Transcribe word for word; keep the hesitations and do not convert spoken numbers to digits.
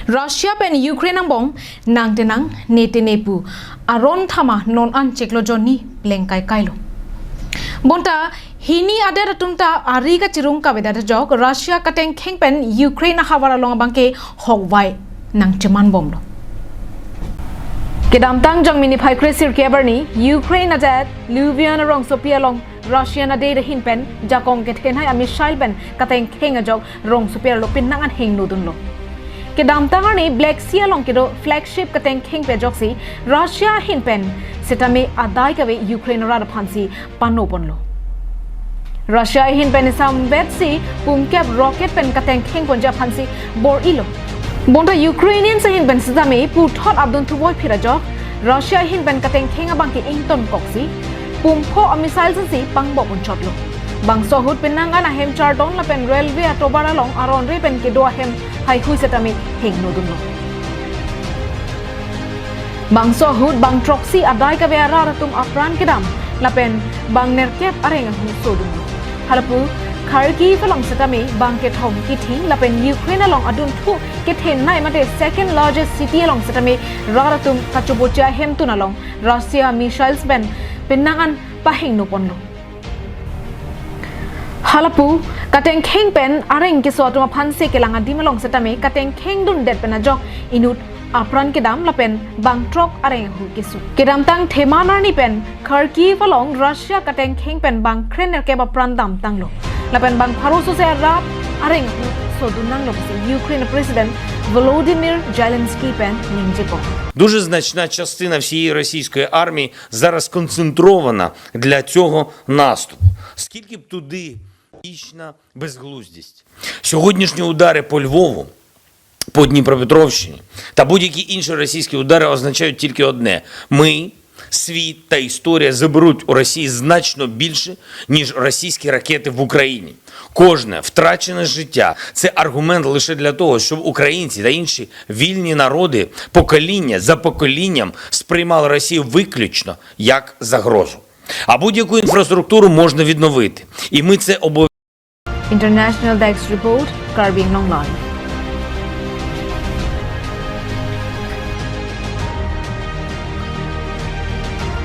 Russia pen Ukraine angbong nang tenang ne tene pu aron thama non an chiklo jonni lengkai kailo. Bonta hini adet atum ta ari kachirung kavedet ajok Russia katengkheng pen Ukraine ahavar along abangke hokvai nang cheman bomlo. Kedamtang Jangmi niphai kre sirkep arni Ukraine ajat Lviv rongsopi along Russian adei ahin pen jakong kethenhai a missile pen katengkheng ajok rongsopi arlo penang an hingno dunlo. Kedamtang arni Black Sea along kedo flagship katengkhengpi ajoksi Russia ahin pen setame adai kave Ukraine arat aphansi pano ponlo. Russia ahin pen isam betsi pumkep rocket pen katengkheng ponji aphansi bor-ilo. Bonta Ukrainians ahin pen setame puthot adunthu voiphit ajok Russia ahin pen katengkheng abangke ingtonkoksi pumpho a missile si pangbo ponchotlo. Bangso ahut penang an ahem chardon lapen railway atovar along aron re pen kedo ahem haihui setame hingno dunlo. Bangso ahut bang throksi adai kave arat atum apran kedam lapen bang nerkep areng ahu so dunlo. Halapu Kharkiv along setame bang kethom kithing lapen Ukraine along adunthu kethenhai mate second largest city along setame rat atum kachobochi ahemtun along Russia missiles pen penang an pahingno ponlo. Halapu katengkheng pen areng keso atum aphansi kelang adim along setame katengkheng dundet pen ajok inut apran kedam lapen bang throk areng ahu keso. Kedamtang theman arni pen Kharkiv along Russia katengkheng pen bang kre nerkep apran damtanglo. Lapen bang pharo sose arat areng ahu so dunnanglo pusi Ukraine President Volodymyr Zelensky pen ningjepo. Дуже значна частина всієї російської армії зараз сконцентрована для цього наступу. Скільки б туди вічна безглуздість. Сьогоднішні удари по Львову, по Дніпропетровщині та будь-які інші російські удари означають тільки одне: ми, світ та історія заберуть у Росії значно більше, ніж російські ракети в Україні. Кожне втрачене життя — це аргумент лише для того, щоб українці та інші вільні народи покоління за поколінням сприймали Росію виключно як загрозу. А будь-яку інфраструктуру можна відновити, і ми це обов'язково. International Desk Report, Karbi Anglong Live.